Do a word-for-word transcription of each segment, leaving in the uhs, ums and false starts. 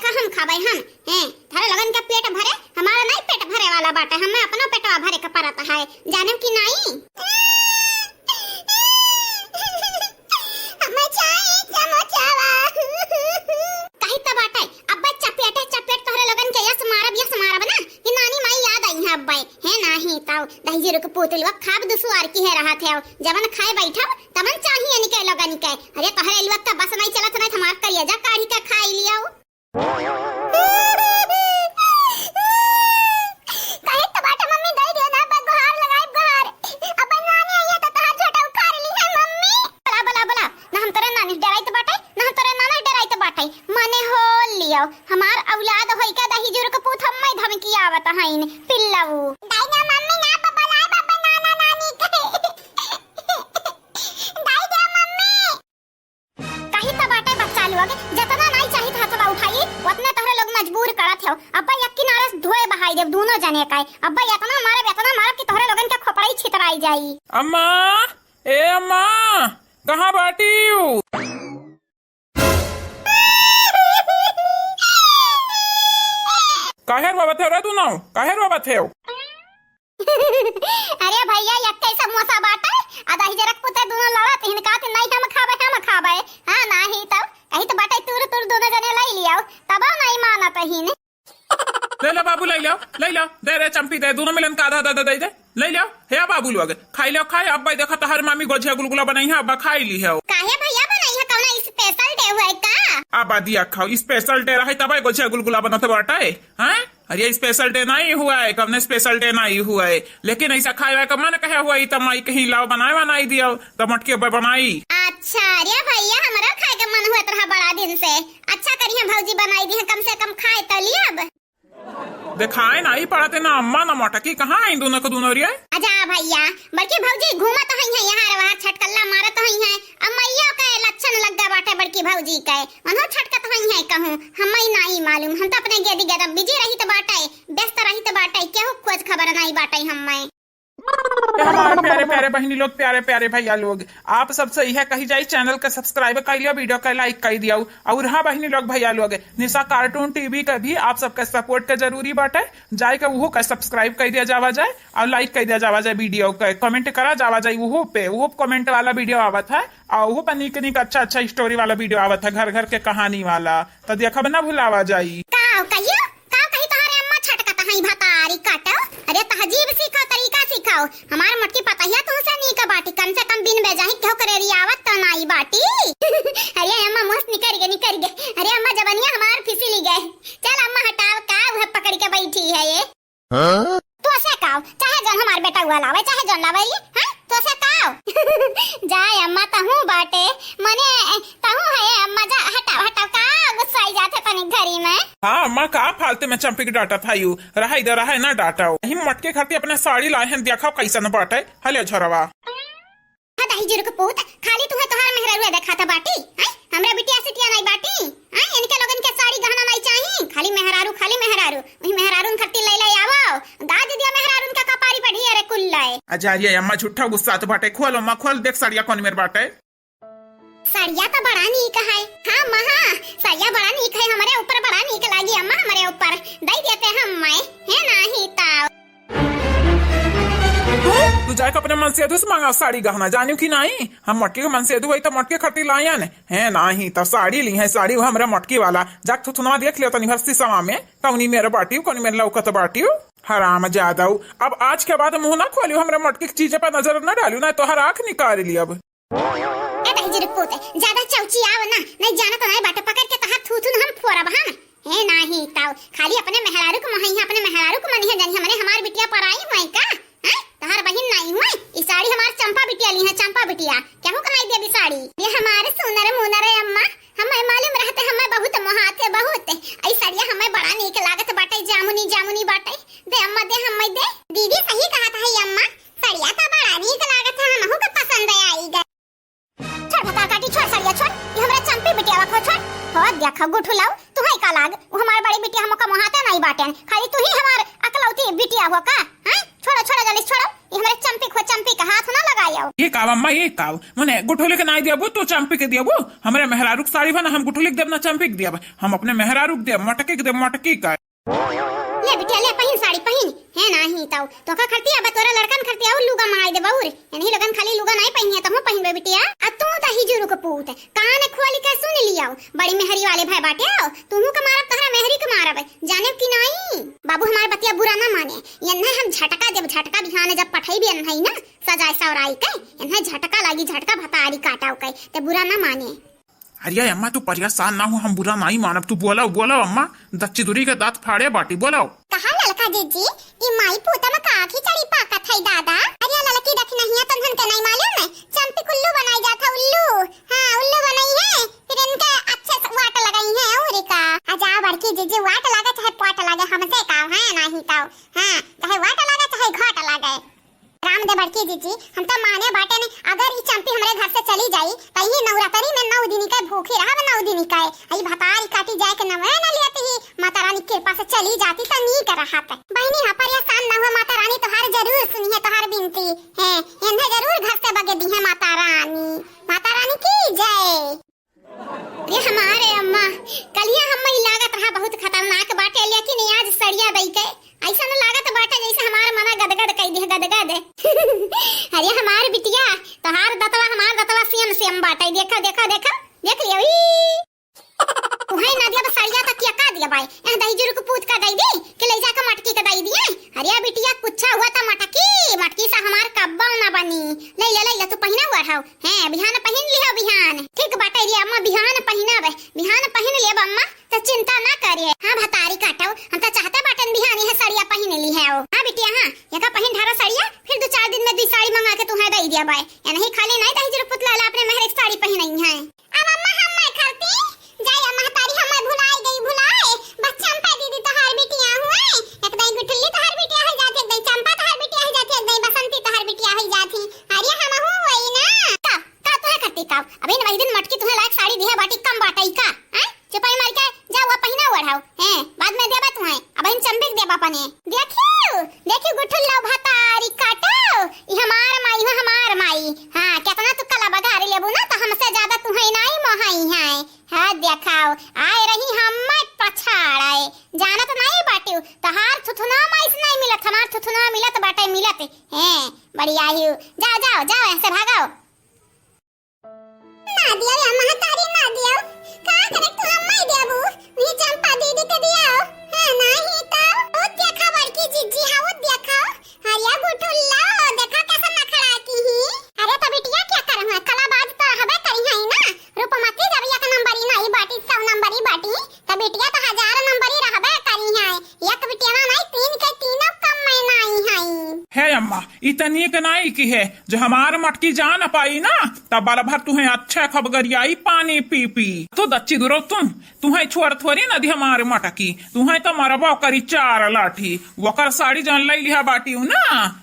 का हम खाबे हम? हैं, थारे लोगन के पेट भरे, हमारा नहीं पेट भरे वाला बाटे, हमें अपनो पेटवा भरे के परत है, जाने कि नहीं? हमें चाही समोसावा। कही त बाटे, अब्बे चपेटे चपेट तोहरे लोगन के यस मारब, यस मारब ना, कि नानी माई याद आई है अब्बे। हे नाही तौ, दहिजरू के पूत लोग खाब दुसुआर की है रहत है, जवन खाए बैठब, तवन चाहिए निके लोगन के। अरे तोहरे लोग का बस नहीं चलत, नहीं हमार करिया जा काढ़ी के खाई लियो। कहे तो बाटे मम्मी, दई दे ना, बा गोहार लगाई गोहार। अब नानी आई है तो तोहार झोटा उखाड़ ली है मम्मी। बोला, बोला, बोला, ना हम तोरे नानी डराई तो बाटे, ना हम तोरे नाना डराई तो बाटे। मने हो लियो, हमार औलाद होई का दहिजरू के पूत हम्मे धमकी आवत हईन, पिल्लऊ। दाई ना मम्मी ना, बा बोलाए बा, बा नाना नानी के। दाई दे मम्मी। कही त बाटे बच्चा लोग, जतना नाई चाहित हथवा उठाई, ओतने तोहरे लोग मजबूर करत हो। अब्बा एक किनारे से धोए बहाई देब दूनो जने का। अब्बा एतना मारब, एतना मारब कि तोहरे लोगन के खोपड़ाई छितराई जाई। अम्मा, ए अम्मा, कहाँ बाटी हो? काहे रोवत हो रे दूनो? काहे रोवत हो? अरे भैया, एक्कै समोसा बाटे, आ दहिजरक पुते दूनो लड़त हिन, कहत, "नहीं हम खाबे, हम खाबे।" हाँ, नाही तब, कही तो बाटे, "तुर, तुर दूनो जने लाई लियाओ।" तबो नहीं मानत हिन। ले ले बाबू, ले ले, ले ले, दे रे चंपी, दे, दूनो मिलन का आधा, आधा, आधा दे दे, ले ले, हे बाबू लोग, खाई ले, खाए, अब्बा देखा तोहर मामी गोझिया गुलगुला बनाई है, अब्बा खाई ली है। काहे भैया बनाई है, कौनो special day हुआ है का? अब्बा दिया खाओ, special day रहे तब गोझिया गुलगुला बनत बाटे, हैं? अरे special day नहीं हुआ है, कौनो special day नहीं हुआ है, लेकिन ऐसा खाए वाए का मन कहे हुआ, ई त माई कहीं लाओ बनाए बनाई दियो, त मटके ब-, बनाई। अच्छा, अरे भैया, हमरो खाए के मन हुआ रहा बड़ा दिन से। अच्छा करिए भौजी बनाई दी है, कम से कम खाए तो लियब। देखाए ना, ई पड़ते ना अम्मा ना मटकी, कहाँ आई दूनो के दूनो रे? अच्छा भैया, बड़की भौजी घूमत हई है यहाँ वहाँ, छटकल्ला मारत हई है। अम्मैयो के लक्षण लग गए बाटे बड़की भौजी के, उन्हों छटकत हई है कहूँ, हम्मै नाई मालूम, हम तो अपने गेदी गेदम busy रहित बाटे, व्यस्त रहित बाटे, केहू खोज खबर नाई बाटे हम्मै। ए हमारे प्यारे प्यारे बहिनी लोग, प्यारे प्यारे भैया लोग, आप सबसे यह कही जाई, channel के subscribe कर लियो, video के like कर दियो। और हाँ बहिनी लोग, भैया लोग, निशा cartoon TV के भी आप सबके support के जरूरी बाटे। जाए के उहो के subscribe कर दिया जावा जाए और like कर दिया जावा जाए, video के comment करा जावा जाए उहो पे, उहो comment वाला video आवत है और उहो पे नीक नीक अच्छा अच्छा story वाला video आवत है, घर घर के कहानी वाला, तो देखब ना भुलावा जाई। का कहियो? का कही तोहरे अम्मा छटकत हई भतारी काटो? अरे तहजीब सीखो, तरीका सीखो। हमार मोटकी पतहिया तुमसे नीक बाटी, कम से कम बिन बेजाही केहू करेरियावत तो नाई बाटी। अरे अम्मा मस्त निकर गे, निकर गे। अरे अम्मा जबनिया हमार फिसली गए। चल अम्मा हटाओ का वह पकड़ के बैठी है ये। हाँ? तो से काओ, चाहे जौन हमार बेटा हुआ लावे, चाहे जौन लावे ये, हाँ? तो से काओ। जाए अम्मा तहूँ बाटे, मने तहूँ है अम्मा, जा हटाओ, हटाओ, का गुस्साई जाते तनी घरी में। हाँ अम्मा, का फालतू में चंपी के डांटत हयू? रहे दे, रहे ना डांटो। यही मटके खातिर अपने साड़ी लाए हैं, देखो कैसन बाटे। हले झरवा। हाँ दहिजरू के पूत, खाली तुहे तोहार मेहरारू देखात बाटी, हैं? हमरा बिटिया सिटिया नाई बाटी, हैं? इनके लोगन के साड़ी गहना नाई चाही, खाली मेहरारू, खाली मेहरारू। वही मेहरारून खातिर ले ले आवो, दाद दिया मेहरारून का कपारी पर ढेर कुल लाए। अजारिया अम्मा झूठा गुस्सात बाटे, खोल अम्मा खोल, देख साड़िया कौन मेर बाटे। साड़िया तो बड़ा नीक है। हाँ अम्मा, हाँ, साड़िया बड़ा नीक है, हमरे ऊपर बड़ा नीक लागी अम्मा, हमरे ऊपर दई देते हम मैं, है नाही ताव। तू, तू जाके अपने मनसेधू से मांगा साड़ी गहना, जानियो कि नाई? हम मोटकी के मनसेधू हई तो मोटकी खातिर लायन, है नाही तो साड़ी ली है, साड़ी वो हमरा मोटकी वाला। जाके थुथुनवा देख लियो तनी भर शीशवा में, कौनी मेर बाटियो, कौनी मेर लौकत बाटियो। हराम जादव, अब आज के बाद मुंह ना खोलियो, हमरा मोटकी के चीजे पर नजर ना डालियो, ना तोहर आँख निकाल ली अब। ए दहिजरू पूत, ज्यादा चौचियाव ना, नहीं जाना तो नहीं बाटे, पकड़ के तहार थूथुन हम फोड़ब हम। हे नाही ताऊ, खाली अपने मेहरारू के मोहई है, अपने मेहरारू के मनी है, जानी हमरे हमार बिटिया पराई हुए का? हैं? तहार बहिन नाही हुए? ई साड़ी हमार चंपा बिटिया ली है, चंपा बिटिया। केहू के नाही देबी साड़ी? ये हमारे सुनर मुनर अम्मा, हमें मालूम रहते, हमें बहुत मोहाते, बहुत। ई साड़िया हमें बड़ा नीक लागत बाटे, जामुनी, जामुनी बाटे। दे अम्मा, दे हमें दे। दीदी सही कहत है अम्मा, साड़िया तो बड़ा नीक लागत है, हमहू के पसंद आई गए। छोड़ भतार काटी, छोड़ सरिया, छोड़। ये हमरा चंपी बिटिया को छोड़। हो देखा गुठुलाऊ, तू है का लाग? वो हमार बड़ी बिटिया हमका मोहाते नहीं बाटेन। खाली तू ही हमार अकलौती बिटिया हो का? हैं? छोड़ो, छोड़ो, जल्दी छोड़ो। ये हमरे चंपी चंपी को, चंपी का हाथ ना लगायो। ये काव अम्मा, ये काव? मने गुठुली के नाई देबू, तू चंपी के देबू? हमरे मेहरारू के साड़ी बा ना, हम गुठुली के देब ना चंपी के देब, हम अपने मेहरारू के देब, मटकी के देब, मटकी का। ले बिटिया, ले पहिन साड़ी पहिन, है नाही तउ। तोका खरती अब तोरा लड़कन खरती अउर लुगा मंगाई देबा अउर। एनही लोगन खाली लुगा नाही पहिनिहे, तहूँ पहिनबे बिटिया। आ तू दही जुरुक पूत, कान खोलि के सुनि लियो, बड़ी मेहरी वाले भए बाट्यो, तुहूँ के मारब, तोहरा मेहरी के मारब, जानेउ कि नाही? बाबू हमार बतिया बुरा ना माने, एन्हे हम झटका देब, झटका बिहान जब पठइबे एन्हे ना, सजाए सवराई के, एन्हे झटका लागी, झटका भतारी काटउ के, ते बुरा ना माने। अरे अम्मा, तू परेसान ना हो, हम बुरा नाही मानब। तू बोलउ, बोलउ अम्मा, दच्ची दुरी के दाँत फाड़े बाटी, बोलउ। कहा ललका जिज्जी, ई माई पूता में का खिचड़ी पाकत है दादा? अरे ललकी दखिनहिया तन्हन के नाही मालूम है, चंपी कुल्लू बनाई जात है, उल्लू। हाँ, उल्लू बनाई है, फिर इनके अच्छे से वाट लगाई है अउर का। आ जा बड़की जिज्जी, वाट लागे चाहे पाट लागे, हमसे का है नाही तउ। हाँ, चाहे वाट लागे चाहे घाट लागे। राम दे बड़की जिज्जी, हम तो माने बाटे ने, अगर ई चंपी हमरे घर से चली जाई, त ई नवरात्रि में नौ दिन के भूखी रहब, नौ दिन के। ई भतारी काटी जाए के नवे न लेत ही, माता रानी कृपा से चली जाती त नीक रहत। बहिनी, हाँ परेसान न हो, माता रानी तोहार जरूर सुनिहे तोहार बिनती। हैं, एन्हे जरूर घर से बगे दिहे माता रानी। माता रानी की जय। अरे हमारे अम्मा, कलिया हम्मा ई लागत रहा बहुत खतरनाक बाटे, लेकिन आज सड़िया दई के ऐसन लागत बाटे जैसे हमार मना गदगद कई दिह, गदगद। अरे हमार बिटिया, तोहार दतवा हमार दतवा सेम सेम बाटे, देखो, देखो, देखो, देख लियो ई। तुहई ना दिया बस सड़िया तक किया का दिया बाई, एह दही जुरुक पूत का दई दी कि ले जाके मटकी का दई दिए। अरे बिटिया, कुछ हुआ त मटकी, मटकी से हमार कब्बो ना बनी। ले ले, ले ले, तू पहिना हुआ हौ। हैं, बिहान पहिन लिहो, बिहान। ठीक बाटे रे अम्मा, बिहान पहिनब, बिहान पहिन लेब अम्मा, त चिंता ना करे। हाँ, भतारी काटो, हम त चाहते बाटन बिहान यह सड़िया पहिन लिहेउ। हाँ बिटिया, हाँ, यका पहिन ढारा सड़िया, फिर दो चार दिन में दुई साड़ी मंगा के तुहई दई दिया बाय। एनही खाली नाही दही जुरुक पूत लाला अपने मेहरे के साड़ी पहिनई है। अब अम्मा हम मैं खरती, जाई अम्मा तारी हम मैं भुलाई गई, भुलाए। बस चंपा दीदी तोहार बिटिया हुए, एक दाई गुठुल्ली तोहार बिटिया हो जाती, एक दाई चंपा तोहार बिटिया हो जाती, एक दाई बसंती तोहार बिटिया हो जाती। अरे हम हूँ वही ना। का, का तुहे खरती का? अबे न वही दिन मटकी तुहे लायक साड़ी दिहे बाटी, कम बाटई का? हैं? चुपाई मार के जा, वो पहिना ओढ़ाओ। हैं, बाद में देबा तुहे। अबहिन चंपी के देबा अपने। देखियो, देखियो गुठुल्ला भतारी काटो। ई हमार माई हो, हमार माई। हाँ, केतना तू कला बगारी लेबू ना, त हमसे ज्यादा तुहे नाई मोहाई है। हाँ, देखाओ, आए रही हम्मे पछाड़े। जानत नाई बाटियो, तोहार थुथुना माई से नाई मिलत, हमार थुथुना मिलत बाटे, मिलत। हैं, बड़ी आई हो। जाओ, जाओ, जाओ, यहाँ से भागो। ना दियो या महतारी, ना दियो। का करे तू अम्मा ही देबू? ये चंपा दीदी के दियो। हाँ, नाही तो। वो देखा बड़की जिज्जी, हाँ, वो देखा। अरे गुठुल्ला, देखा कैसे नखड़ा की ही। अरे तो बिटिया क्या करम है? कलाबाज तो रहबे करी है ना। रूपमती जब एक नंबरी नाही बाटी, सौ नंबरी बाटी, तो बिटिया तो हजार नंबरी रहबे करी है। एक बिटिया ना नाही, तीन के तीनों कम में नाही है। हे अम्मा, ई त नीक नाई की है, जो हमार मटकी जा न पाई ना, तब बल भर तुहे अच्छे खबगरियाई पानी पी पी। तो दच्ची दुरो तुम, तुहे छोड़ थोड़ी न दी हमार मटकी, तुहे तो मरबो करी चार लाठी। वकर साड़ी जौन लई लिहा बाटी उ ना,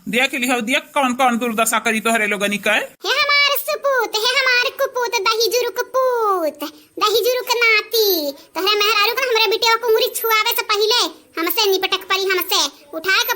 देख लिहो, देख कौन कौन दुर्दशा करी तोहरे लोगनी के। हे हमार सुपूत, हे हमार कुपूत, दही जुरुक पूत, दही जुरुक नाती, तोहरे मेहरारू के हमरे बिटिया के उंगरी छुआवे से पहिले हमसे निपटक परी, हमसे। उठा के